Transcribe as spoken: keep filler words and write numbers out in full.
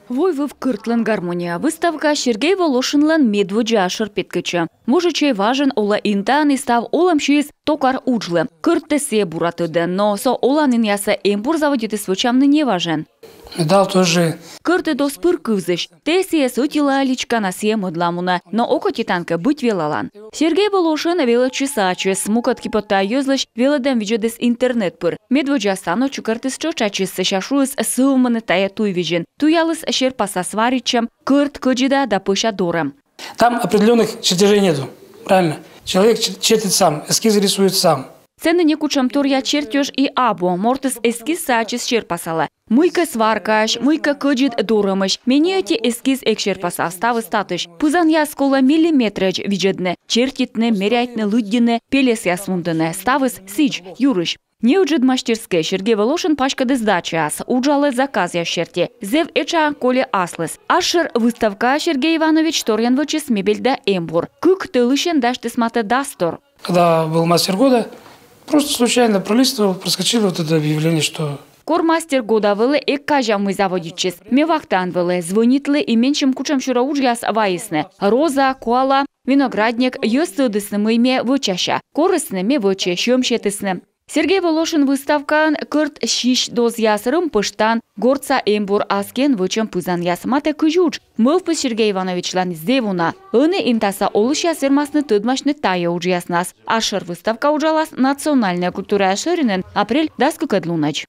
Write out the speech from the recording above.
Войвыв кӧртлӧн гармония. Выставка Сергей Волошинлӧн медводдза асшӧр петкӧдчӧ. Мужичӧй важӧн олӧ интаӧн и став олӧм сиис токар уджлы. Кӧрттӧ сійӧ бура тӧдӧ, но со оланінъясӧ эмбур заводитіс вӧчавны неважӧн. Медал тоже. Кӧртыд оз пыр кывзысь. Тэ сійӧс ӧтилӧ али чкана, сійӧ мӧдлаӧ мунӧ. Но окотитан кӧ, быть велалан. Сергей Волошин велӧдчис ачыс, мукӧд киподтуа йӧзлысь велӧдӧм видзӧдіс интернет пыр. Медводдза станок чукӧртіс тшӧтш ачыс, сэсся шуис сӧвмыны тайӧ туйвизьын. Туяліс серпаса сваритчӧм, кӧрт кӧдзыда да пӧся дорӧм. Там определённых чертежей нету, правильно? Человек чер-, чертит сам, эскизы рисует сам. Сэні некутшӧм торъя чертёж и абу, мортыс эскизсӧ ачыс серпасалӧ. Мыйкӧ сваркаысь, мыйкӧ кӧдзыд дорӧмысь. Ме ни ӧти эскиз эг серпаса, ставыс татысь. Пызанъяс колӧ миллиметрӧдз видзӧдны, чертитны, меряйтны, лыддьыны, пельӧсъяс вундыны. Ставыс сідз, юрысь. Неыджыд мастерскӧй Сергей Волошин паськӧдіс дачаас, уджалӧ заказъяс серти. Зэв этша кольӧ аслыс. Асшӧр выставкаӧ Сергей Иванович торйӧн вӧчис мебель да эмбур. Кык тӧлысьӧн дасьтіс матӧ дас тор. Когда был мастер года, просто случайно пролистывал, проскочило вот это объявление, что... Кор мастер года вӧлі, эг казяв, мый заводитчис. Ме вахтаын вӧлі, звӧнитлі, и менсьым кутшӧмсюрӧ уджъяс вайисны. Роза, коала, виноградник, йӧз тӧдісны, мый ме вӧчася. Корисны, ме вӧчи, сьӧм сетісны. Сергей Волошин выставкаын кӧрт сись дозъяс, рӧмпӧштан, гортса эмбур, аскиӧн вӧчӧм пызанъяс. Матӧ кызь удж. Мӧвпыс Сергей Ивановичлӧн зэв уна. Ӧні интаса олысьяс вермасны тӧдмасьны тайӧ уджъяснас. Асшӧр выставка уджалас национальнӧй культурая шӧринын апрель дас кыкӧд лунӧдз.